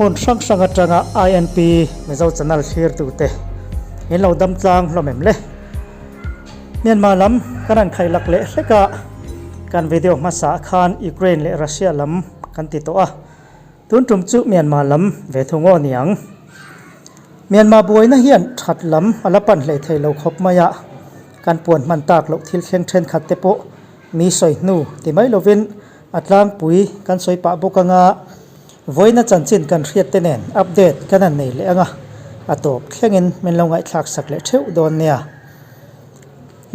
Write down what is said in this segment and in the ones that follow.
Hmun hrang hrang atanga INP Mizo channel thlirtute in lo dam tlang hlawm em le? Myanmar lam kan han khaih lak leh hlek a, kan video hmasa khan Ukraine leh Russia lam kan ti tawh a, tun tum chu Myanmar lam ve thung aw niang. Myanmar buaina hian that lam a la pan hlei thei lo khawp mai a, kan puan hman tak loh thil thleng thenkhat te pawh mi sawi hnu ti mai lovin a tlangpui kan sawi pah bawk anga vawiina chanchin kan hriat te nen update kan han nei leh anga a tawp thlengin min lo ngaihthlak sak leh theuh dawn nia.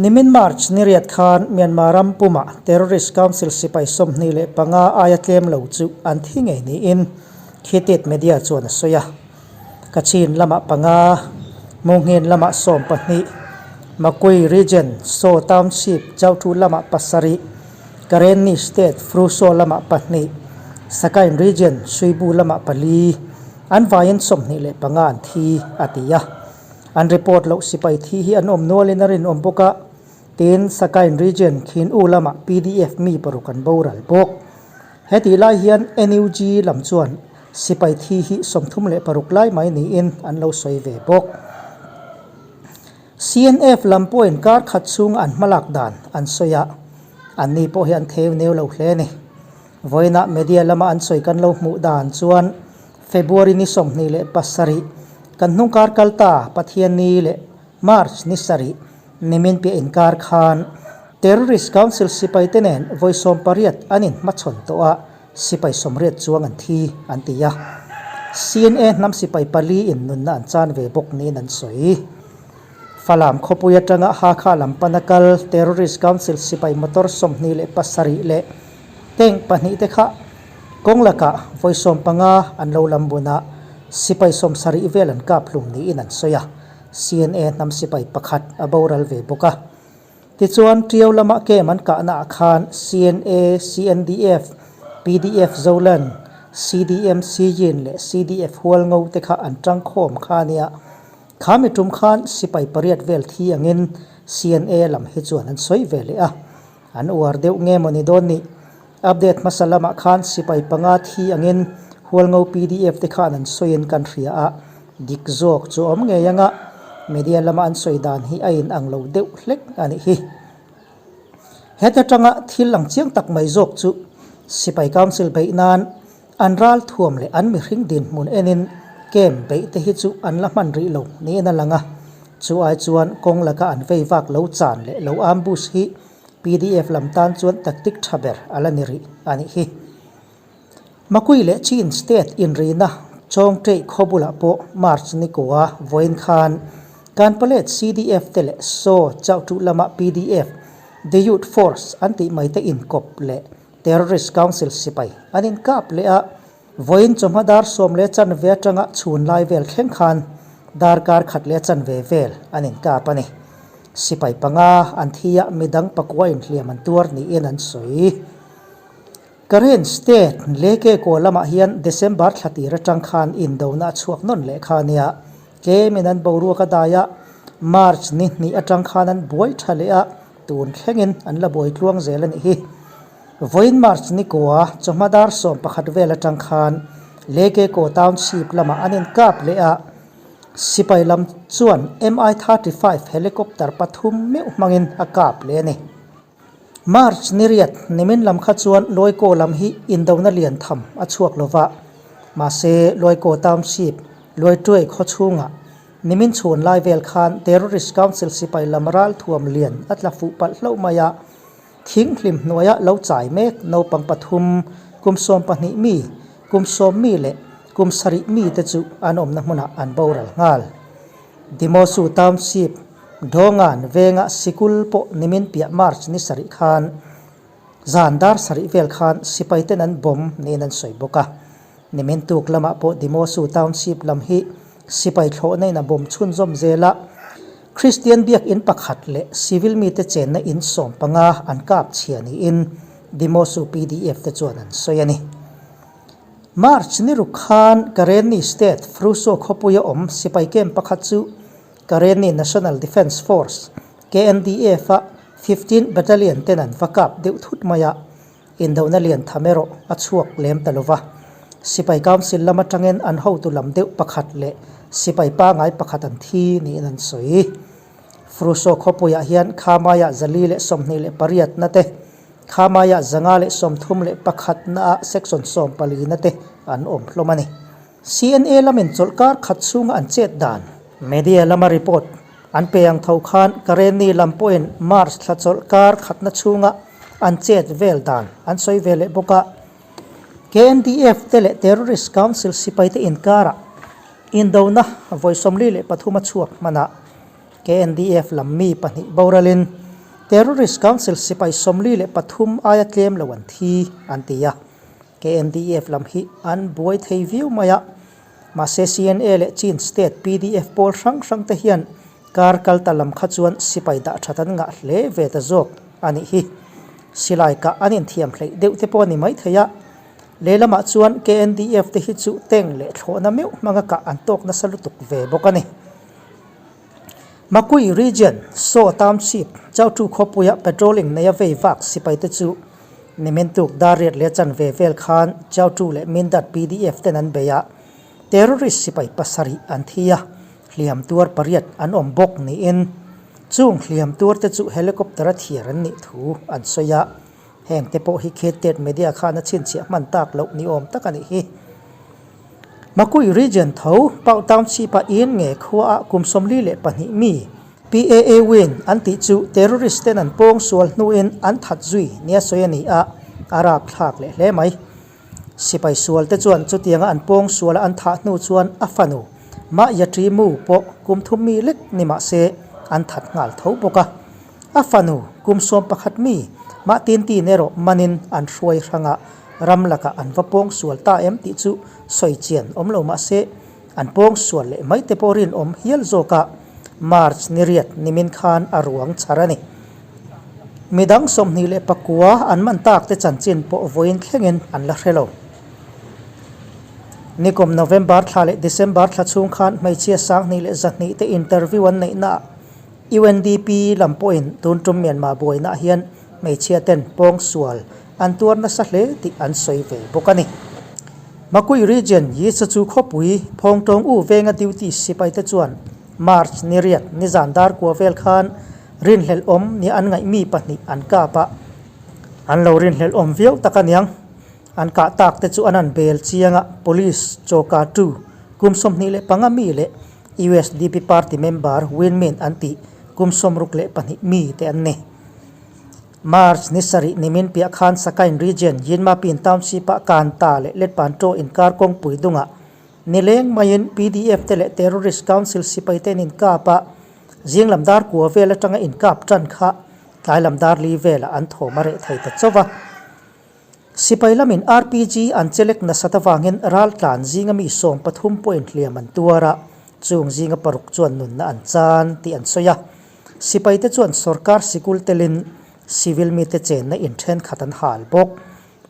Nimin March ni riat khan Myanmar ram pumah Terrorist Council sipai 25 aia tlem lo chu an thi ngei niin Khitit Media chuan a sawi a. Kachin lamah panga, Munghin lamah 12, Makui Region, Saw Township, Chautu lamah pasarih, Karenni State, Fruso lamah pahnih, Sakain Region, Suibu lamah pali, an vaiin 25 an thi, a ti a. An report loh sipai thi hi an awm nualin a rinawm bawk a, tin Sakain Region, Khin U lamah pdf mi paruk an boral bawk. Hetih lai hian NUG lam chuan Sipai thi hi 36 lai mai niin an lo sawi ve bawk. CNF lam pawhin kar khat chhunga an hmalak dan an sawi a, anni pawh hi an theu neu lo hle a ni. Vawiinah media lama an sawi kan lo hmuh dan chuan February ni 27 kan hnung kar kal ta Pathianni leh March ni sarih nimin piah inkar khan Terrorist Council sipaite nen vawi 18 an inhmachhawn tawh a, Sipai 80 chuang an thi an ti a, CNA hnam sipai pali in nunna an chan ve bawk niin an sawi. Falam khawpui atanga Hakha lam pana kal Terrorist Council sipai motor 27 leh tank pahnih te kha kawng lakah vawi 15 an lo lam bun a, sipai 70 vel an kap hlum niin an sawi a, CNA hnam sipai pakhat a boral ve bawk a. Tichuan, Ṭiau lama kem an kahnaah khan CNA, CNDF, pdf Zoland, CDM Sijin leh CDF Hualngo te kha an ṭangkhawm kha a nia. Kha mi ṭum khan sipai pariat vel thi angin CNA lam hi chuan an sawi ve leh a. An uar deuh nge maw ni dawn ni? Update hmasa lamah khan sipai panga thi angin Hualngo pdf te khan an sawiin kan hria a. Dik zawk chu awm ngei anga media lama an sawi dan hi a in ang lo deuh hlek a nih hi. Heta tanga thil ang chiang tak mai zawk chu Sipai Council beih nan an ral thuam leh an mihring dinhmun enin camp beih te hi chu an la hman rih lo niin a lang a, chu ai chuan kawng laka an vei vak lo chan leh lo ambush hi pdf lam tan chuan tactic tha ber a la ni rih a nih hi. Makui leh Chin State inrina Chawngṭeih khaw bulah pawh March ni kua vawiin khan Kanpalet CDF te leh Saw Chauhṭuh lama pdf, The Youth Force an tih mai te inkawp leh Terrorist Council sipai an inkap leh a, vawiin chawhma dar sawm leh chanve atanga chhun lai vel thleng khan darkar khat leh chanve vel an inkap a ni. Sipai panga an thi a, midang pakua inhliam an tuar niin an sawi. Karen State Leke kaw lamah hian December thla tir atang khan indona a chhuak nawn leh kha a nia. Tlemin an boruak a dai a, March ni hnih atang khan an buai tha leh a, tun thlengin an la buai tluang zel a nih hi. Vawiin March ni kua chawhma dar 11 vel atang khan Leke kaw Township lamah an inkap leh a, sipai lam chuan Mi-35 helicopter pathum meuh hmangin a kap leh a ni. March ni riat nimin lam kha chuan Lawikaw lam hi indona lian tham a chhuak lo va, mahse Lawikaw Township, Luaituai khaw chhungah nimin chhun lai vel khan Terrorist Council sipai lam ral thuam lian a tla fuh palh hlauh mai a, thing hlim hnuaia lo chai mek naupang pathum, kum 12 mi, kum 10 mi leh kum 7 mi te chu an awmna hmunah an boral nghal. Dimosu Township, Dawngan venga sikul pawh nimin piah March ni sarih khan zan dar sarih vel khan sipai ten an bawm niin an sawi bawk a. Nimin tuk lamah pawh Dimosu Township lam hi sipai thlawhna in a bawm chhunzawm zel a, Kristian biakinn pakhat leh civil mite chenna in 15 an kap chhia niin Dimosu pdf te chuan an sawi a ni. March ni ruk khan Karenni State Fruso khawpuia awm sipai camp pakhat chu Karenni National Defence Force, KNDF, a 15 Battalion ten an va kap deuh thut mai a, indona lian tham erawh a chhuak lem ta lova. Sipai Council lam atangin an hotu lam deuh pakhat leh sipai pangai pakhat an thi niin an sawi. Fruso khawpuiah hian Khamaiah 428 na te, Khamaiah 131 naah Section 14 na te an awm hlawm a ni. CNA lamin chawlhkar khat chhunga an chet dan. Media lama report an pe ang tho khan Karenni lam pawhin March thla chawlhkar khatna chhunga an chet vel dan an sawi ve leh bawk a. KNDF te leh Terrorist Council sipaite inkarah indona vawi 43 a chhuak hmanah KNDF lam mi pahnih boralin Terrorist Council sipai 43 aia tlem lo an thi an ti a. KNDF lam hi an buai thei viau mai a, mahse CNA leh Chin State pdf pawl hrang hrang te hian kar kal ta lam kha chuan sipai dah that an ngah hle ve ta zawk a nih hi. Silai kah an inthiam hleih deuh te pawh a ni maithei a, lehlamah chuan KNDF te hi chu tank leh thlawhna meuh hmanga kah an tawk nasa lutuk ve bawk a ni. Makui Region, Saw Township, Chautu khawpuia patrolling neia vei vak sipaite chu nimin tuk dar riat leh chanve vel khan Chautu leh Mindat pdf ten an bei a, terrorist sipai pasarih an thi a, hliam tuar pariat an awm bawk niin chung hliam tuar te chu helicopter a thiar an nih thu an sawi a, heng te pawh hi Khetet Media khan a chhinchhiah hman tak loh ni awm tak a nih hi. Makui Region tho Pau Township-a in nge khuaah kum 42 mi PAA Win an tih chu terrorist ten an pawng sual hnuin an that zui nia sawi a ni a, a rap thlak leh hle mai. Sipai sual te chuan chutianga an pawng suala an thah hnu chuan a fanu Mah Yatri Mu pawh kum thum mi lek ni mah se an that nghal tho bawk a. A fanu kum 11 mi mah tin tin erawh manin an hruai hrang a, ram lakah an va pawng sual ta em tih chu sawi chian awm lo mah se, an pawng sual leh mai te pawh rinawm hial zawk a, March ni riat nimin khan a ruang chhar a ni. Midang 29 an man tak te chanchin pawh vawiin thlengin an la hre lo. Nikum November thla leh December thla chhung khan hmeichhia 2100 te interview an neihnaah UNDP lam pawhin tun tum Myanmar buainaah hian hmeichhia ten pawngsual an tuar nasa hle tih an sawi ve bawk a ni. Makui Region Yisachu khawpui Phawngtawng U venga duty sipaite chuan March ni riat nizan dar kua vel khan rinhlelh awm nia an ngaih mi pahnih an kap a, an lo rinhlelh awm viau tak aniang. An kah tak te chu an an bel chiang a, Police chawka tu kum 25 mi leh USDP party member Win Myint an tih kum 62 mi te an ni. March ni sarih nimin piah khan Sakain Region Yinmapin Township-ah Kanta leh Letpantaw inkar kawngpui dungah nileng maiin PDF te leh Terrorist Council sipai te an inkap a, zing lam dar kua vel atanga inkap tan kha tlai lam dar li velah an thawm a reh thei ta chauh va. Sipai lamin RPG an chelek nasat avangin raltlan zinga mi 13 pawhin hliam an tuar a, chung zinga paruk chuan nunna an chan tih an sawi a. Sipaite chuan sorkar sikul telin civil mite chenna in thenkhat an hal bawk.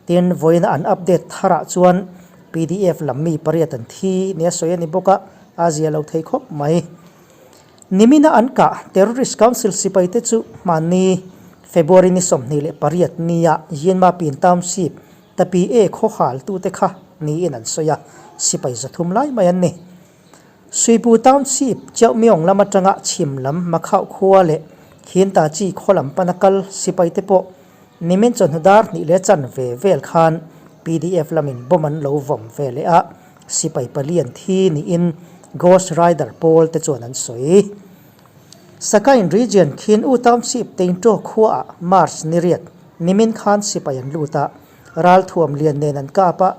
Tin, vawiina an update tharah chuan pdf lam mi pariat an thi nia sawi a ni bawk a, a zia lo thei khawp mai. Nimina an kah Terrorist Council sipaite chu hmanni February ni 28 nia Yinmapin Township Tapi E khaw haltute kha niin an sawi a, sipai 300 lai mai an ni. Suipu Township Chiauhmyong lam atanga chhim lam Makhauh khua leh Khintachi khaw lam pana kal sipaite pawh nimin chawhnu dar hnih leh chanve vel khan pdf lamin bomb an lo vawm ve leh a, Sipai pali an thi niin Ghost Rider pawl te chuan an sawi. Sakain Region Khin U Township Teintaw khuaah March ni riat nimin khan sipai an lut a, ralthuam lian nen an kap a,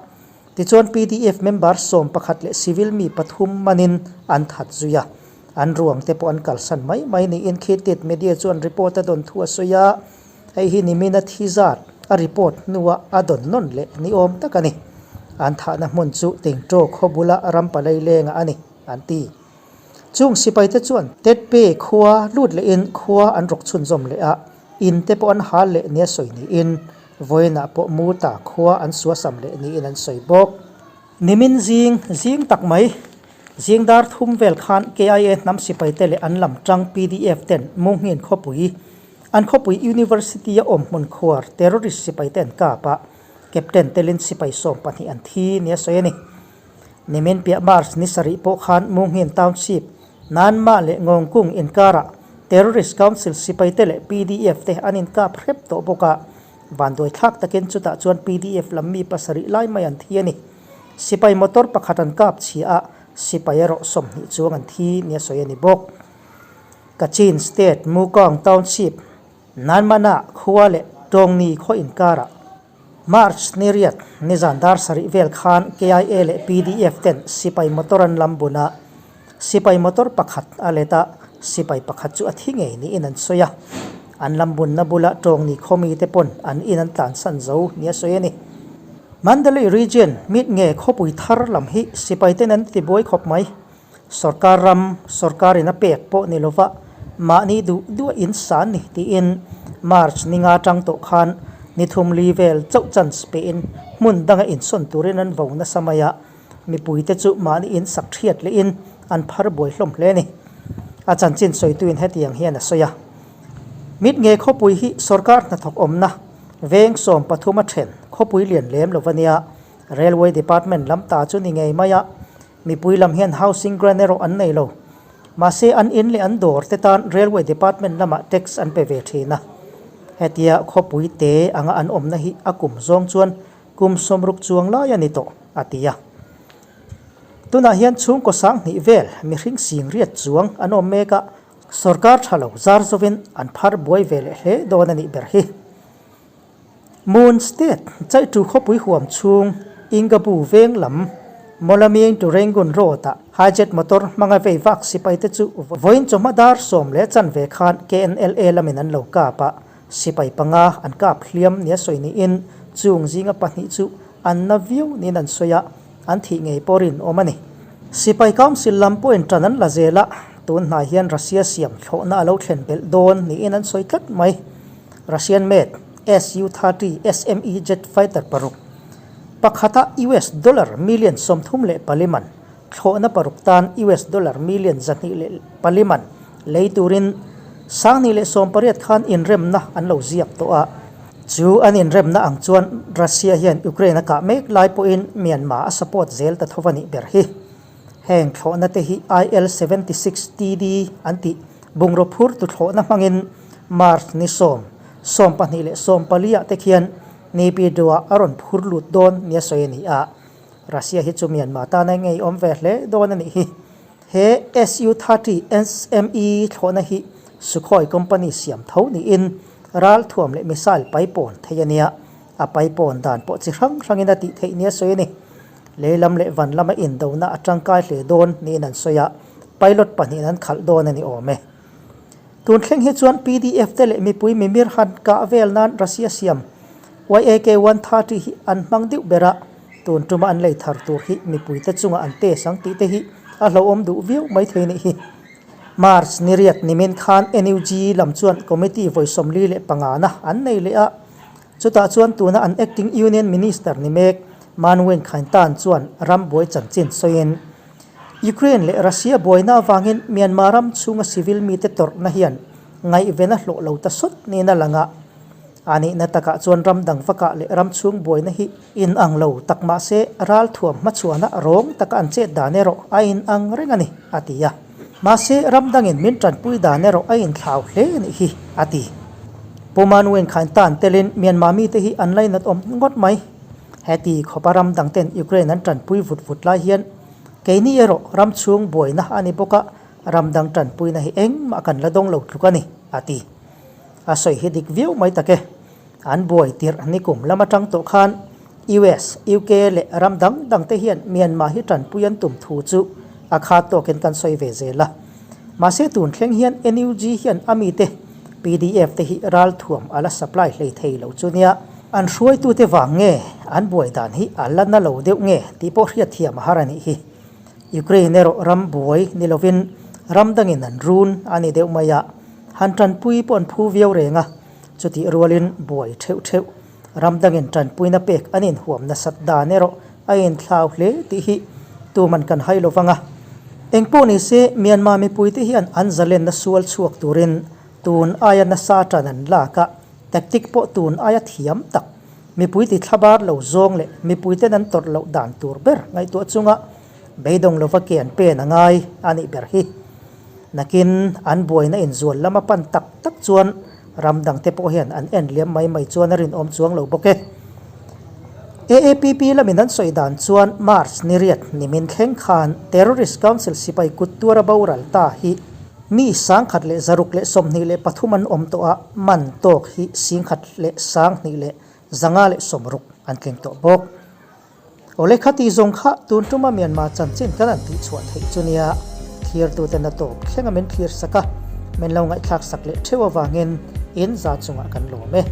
tichuan pdf member 11 leh civil mi pathum manin an that zui a, an ruang te pawh an kalsan mai mai niin Khitit Media chuan report a dawn thu a sawi a, Hei hi nimina thi zat a report hnuah a dawn nawn leh ni awm tak a ni. An thahna hmun chu Tingtaw khaw bula ram palai lengah a ni, an ti. Chung sipaite chuan Tetpe khua lut lehin khua an rawk chhunzawm leh a, in te pawh an hal leh nia sawi niin vawiinah pawh Muta khua an suasam leh niin an sawi bawk. Nimin zing zing tak mai, zing dar thum vel khan KIA hnam sipaite leh an lam tang pdf ten Munghin khawpui An khawpui University a awm hmun khuar terrorist sipai te an kap a. Captain telin sipai 12 an thi nia sawi a ni. Nimin piah March ni sarih pawh khan Munghin Township, Nanmah leh Ngawngkung inkarah Terrorist Council sipaite leh PDF te an inkap hrep tawh bawk a, vanduai thlak takin chutah chuan PDF lam mi pasarih lai mai an thi a ni. Sipai motor pakhat an kap chhia a, sipai erawh 20 chuang an thi nia sawi a ni bawk. Kachin State Mukong Township, Nanmana khua leh Tawngni khaw inkarah March ni riat nizan dar sarih vel khan KIA leh PDF ten sipai motor an lam bun a, sipai motor pakhat a let a, sipai pakhat chu a thi ngei niin an sawi a. An lam bunna bula tawngni khawmi te pawn an in an tlansan zo nia sawi a ni. Mandalay Region mit nge khawpui thar lam hi sipai ten an tibuai khawp mai. Sorkar ram, sorkar in a pek pawh ni lova mahni duh duh a in san ni tiin March ni nga tang tawh khan ni thum li vel chauh chance pehin hmun danga insawn turin an vo nasa mai a, mipuite chu mahni in sak thiat lehin an phar buai hlawm hle a ni. A chanchin sawituin hetiang hian a sawi a, Mit nge khawpui hi sorkar hnathawk awmna veng 13 a then khawpui lian lem lo va nia, Railway Department lam ta chu ni ngei mai a, Mipui lam hian housing grant erawh an nei lo. Mahse an in leh an dawr te tan Railway Department lamah tax an pe ve thin a. Hetia khawpui te anga an awmna hi a kum zawng chuan kum 60 chuang lai a ni tawh, a ti a. Tunah hian chhungkaw 2000 vel mihring singriat chuang an awm mek a, sorkar tha lo zar zovin an phar buai ve leh hle dawn a nih ber hi. Moon State chaitu khawpui huam chhung Ingabu veng lam Mawlamying to Rangoon Road ah Hijet motor hmanga vei vak sipai te chu vawiin chawhma dar sawm leh chanve khan KNLA lamin an lo kap a, sipai panga an kap hliam nia sawi niin chung zinga pahnih chu an na viau niin an sawi a, an thih ngei pawh rinawm a ni. Sipai Council lam pawhin tan an la zel a, tun hnai hian Russia siam thlawhna a lo thlen belh dawn niin an sawi tlat mai. Russian made Su-30 SME jet fighter paruk, pakhata US dollar million 34 man, thlawhna paruk tan US dollar million 104 man lei turin 2018 khan inremna an lo ziak tawh a. Chu an inremna ang chuan Russia hian Ukraine a kah mek lai pawhin Myanmar a support zel ta tho a nih ber hi. Heng thlawhna te hi IL-76 TD an tih bungraw phur tu thlawhna hmangin March ni sawm, 12 leh 14 ah te khian Naypyidaw-ah a rawn phur lut dawn nia sawi a ni a. Russia hi chu Myanmar tana ngeiawm ve hle dawn a nih hi. He Su-30 SME thlawhna hi Sukhoi company siam tho niin ralthuam leh missile paipawn thei a nia. A paipawn dan pawh chi hrang hrangin a tih theih nia sawi a ni. Lei lam leh van lama indona a tangkai hle dawn niin an sawi a, pilot pahnihin an khalh dawn a ni awm e. Tun thleng hi chuan PDF te leh mipui mimir han kah vel nan Russia siam YAK-130 hi an hmang deuh ber a, tun tuma an lei thar tur hi mipuite chungah an test ang tih te hi a hlauhawm duh viau mai thei nih hi. March ni riat nimin khan NUG lam chuan committee vawi 45 na an nei leh a, Chutah chuan tuna an Acting Union Minister ni mek Manuel Khaintan chuan ram buai chanchin sawiin, Ukraine leh Russia buaina avangin Myanmar ram chhunga civil mite tawrhna hian ngaihven a hlawh lo ta sawt niin a lang a. A nihna takah chuan ram dang vakah leh ram chhung buaina hi inang lo tak mah se ralthuam hmachhuana rawng taka an chet dan erawh a inang reng a ni, a ti a. Mahse, ram dangin min tanpui dan erawh a inthlau hle a nih hi, a ti. Pu Manuel khan tan telin Myanmar mite hi an lainat awm ngawt mai. Heti khawpa ram dangten Ukraine an tanpui vut vut lai hian keini erawh ram chhung buaina a ni bawk a, ram dang tanpuina hi engmah kan la dawng lo tluk a ni, a ti. A sawi hi dik viau mai tak e. An buai tirh nikum lam atang tawh khan US, UK leh ram dang dang te hian Myanmar hi tanpui an tum thu chu a khat tawkin kan sawi ve zel a. Mahse tun thleng hian NUG hian a mite PDF te hi ralthuam a la supply hlei thei lo chu nia. An hruaitute vang nge an buai dan hi a la na lo deuh nge tih pawh hriatthiam a har a nih hi. Ukraine erawh ram buai ni lovin ram dangin an run a ni deuh mai a, han tanpui pawh an phu viau reng a. Chutih rualin buai theuh theuh ram dangin tanpuina pek an inhuam nasat dan erawh a inthlau hle tih hi tuman kan hai lo vang a. Engpawh ni se Myanmar mipuite hian an zalenna sual chhuak turin tun aia nasa tan an lak a, tactic pawh tun aia thiam tak. Mipui ti thlabar lo zawng leh mipuiten an tawrh loh dan tur ber ngaihtuah chunga beidawng lova ke an pen a ngai a nih ber hi. Nakin an buaina inzual lama pan tak tak chuan ram dangte pawh hian an en liam mai mai chuan a rinawm chuang lo bawk e. AAPP lamin an sawi dan chuan March ni riat nimin thleng khan Terrorist Council sipai kut tuara boral ta hi mi 10,000 leh 623 an awm tawh a, man tawk hi 10,000 leh 2,000 leh 560 an tling tawh bawk. Awle khati zawng kha tun tuma Myanmar chanchin kan an tihchhuah theih chu nia, thlirtuten a tawp thleng a min thlir sak a, min lo ngaihthlak sak leh theuh avangin in za chungah kan lawm e.